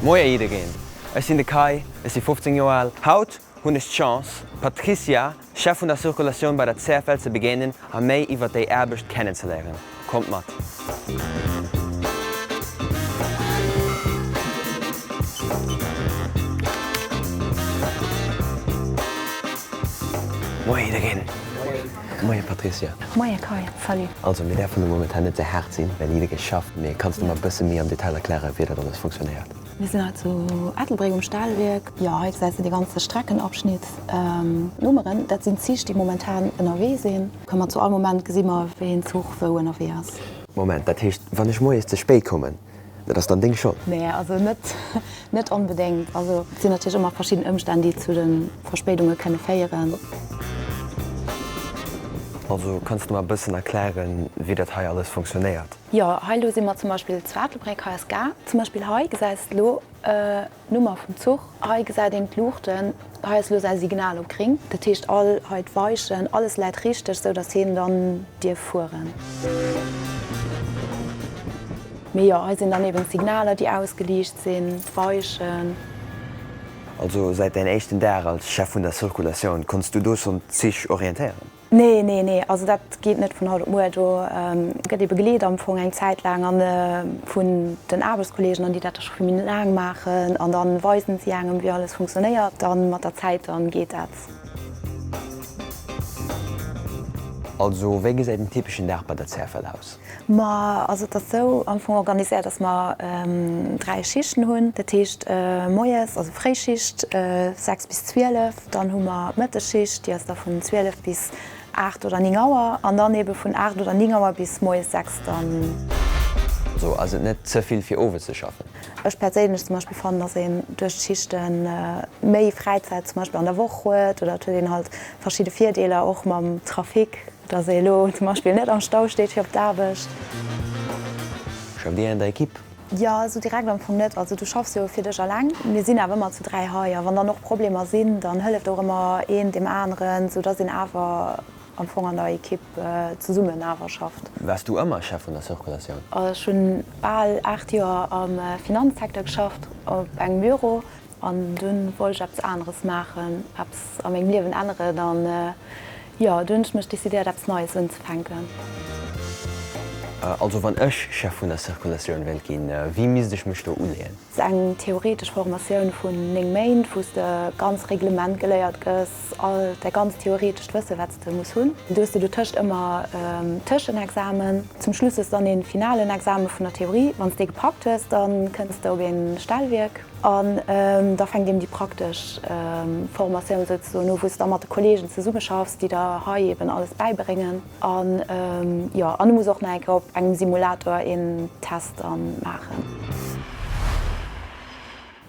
Moie jiddereen, ech sinn de Kai, ech si 15 Joer al. Haut hunn ech d'Chance, d'Patricia, Chef vun der Circulatioun bei der CFL ze begéinen a méi iwwer déi Aarbecht kennenzeléieren. Kommt mat! Moie jiddereen! Moie Patricia. Moie Kai, salut. Also mir däerfen elo momentan net ze haart sinn, well jidderee schafft, mee kanns de mer e bësse méi am Detail erklären, wéi dat alles funktionéiert? Mir sinn hei zu Ettelbréck um Stahlwierk. Jo, hei gesäis de de ganze Streckenabschnitt. D'Nummeren, dat sinn d'Zich, déi momentan ënnerwee sinn. Kënne mer zu all Moment gesi mer, wéi een Zuch wou ënnerwee ass. Moment, dat heescht, wann ech moies ze spéit kommen, dat ass dann deng Schold? Nee, also net, net onbedéngt. Also et sinn natierlech ëmmer verschidden Ëmstänn, déi zu de Verspéidunge kënne féieren. Also kanns de mer e bëssen erklären, wéi dat hei alles funktionéiert? Jo, hei elo si mer zum Beispill zu Ettelbréck, hei ass d'Gare. Zum Beispill hei gesäis de elo d'Nummer vum Zuch, hei gesäit een d'Luuchten, hei ass elo säi Signal op gréng. Dat heescht all hei d'Weichen, alles läit richteg, sou datt hien dann dierf fueren. Mee jo, hei sinn dann eben d'Signaler déi ausgeliicht sinn, d'Weichen. Also säit däin éischten Dag als Chef vun der Circulatioun, konns du do schonn d'Zich orientéieren? Nee, nee, nee, also dat geet net vun haut op muer. Do gëtt ee begleet am Fong eng Zäit laang an vun den Aarbechtskolleegen an déi dat da scho vill méi laang maachen an da weisen si engem wéi alles funktionéiert. Dann mat der Zäit dann geet dat. Also wéi gesäit en typeschen Dag bei der CFL aus? Ma also et ass esou am Fong organiséiert, datt mer 3 Schichten hunn. Dat heescht moies, also Fréischicht 6 bis 12, dann hu mer d'Mëttesschicht, déi ass da vun 12 bis 8 oder 9 Auer an dann ebe vun 8 oder 9 Auer bis moies 6 dann. Also ass et net ze vill fir owes ze schaffen? Ech perséinlech zum Beispill fannen, datt een duerch d'Schichte méi Fräizäit zum Beispill an der Woch huet oder et huet een halt verschidde Virdeeler och mam Trafic. Dass ee elo zum Beispill net am Stau steet fir op d'Aarbecht. Schafft Dir an der Equipe? Jo, esou direkt am Fong net. Also du schaffs jo fir dech alleng. Mir sinn awer ëmmer zu 3 hei a wann dann och Problemer sinn, dann hëlleft och ëmmer een deem aneren, sou dass een awer am Fong an der Equipe zesummen awer schafft. Waars du ëmmer Chef vun der Circulatioun? Ech hunn bal 8 Joer am Finanzsecteur geschafft, op engem Büro. An dunn wollt ech eppes aneres maachen, eppes a mengem Liewen änneren an jo, dunn hunn ech mech decidéiert eppes Neies unzefänken. Also wann ech Chef vun der Circulatioun wéilt ginn, wéi misst ech mech do uleeën? Et ass eng theoretesch Formatioun vun 9 Méint, wou s de ganz Reglement geléiert gëss, all däi ganz theoretescht Wësse wat s de muss hunn. Du hues de dotëscht ëmmer Tëschenexamen. Zum Schluss hues de dann ee finalen Examen vun der Theorie. Wann s dee gepackt hues, da kënns de op ee Stellwierk. An da fänkt eben déi praktesch Formatioun souzesoen u, wou s de da mat de Kolleegen zesummeschaffs, déi der hei eben alles bäibréngen. An jo, an du muss och nach eng Kéier op engem Simulator een Test dann maachen.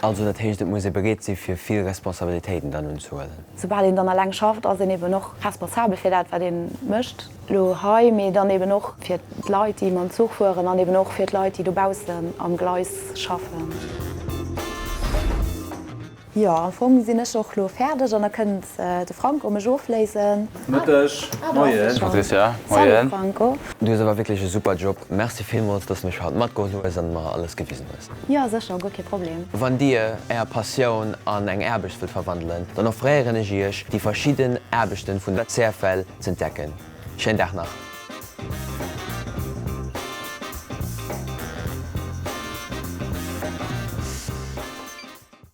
Also dat heescht, et muss ee bereet si fir vill Responsabilitéiten dann unzehuelen? Soubal een dann alleng schafft, ass een eben och responsabel fir dat, wat ee mécht. Elo hei, mee dann eben och fir d'Leit, déi mam Zuch fueren an eben och fir d'Leit, déi dobaussen am Gleis schaffen. Jo, am Fong sinn ech och elo fäerdeg an da kënnt de Franco mech ofléisen. Mëtteg, Moien. Patricia, moien. Salut Franco. Du hues awer wierklech e super Job. Merci villmools, dass du mech haut matgeholl hues an mer alles gewisen hues. Jo, sécher, guer kee Problem. Wann Dir Är Passioun an eng Aarbecht wëllt verwandelen, dann offréieren ech Iech déi verschidden Aarbechten vun der CFL z'entdecken. Schéin Dag nach!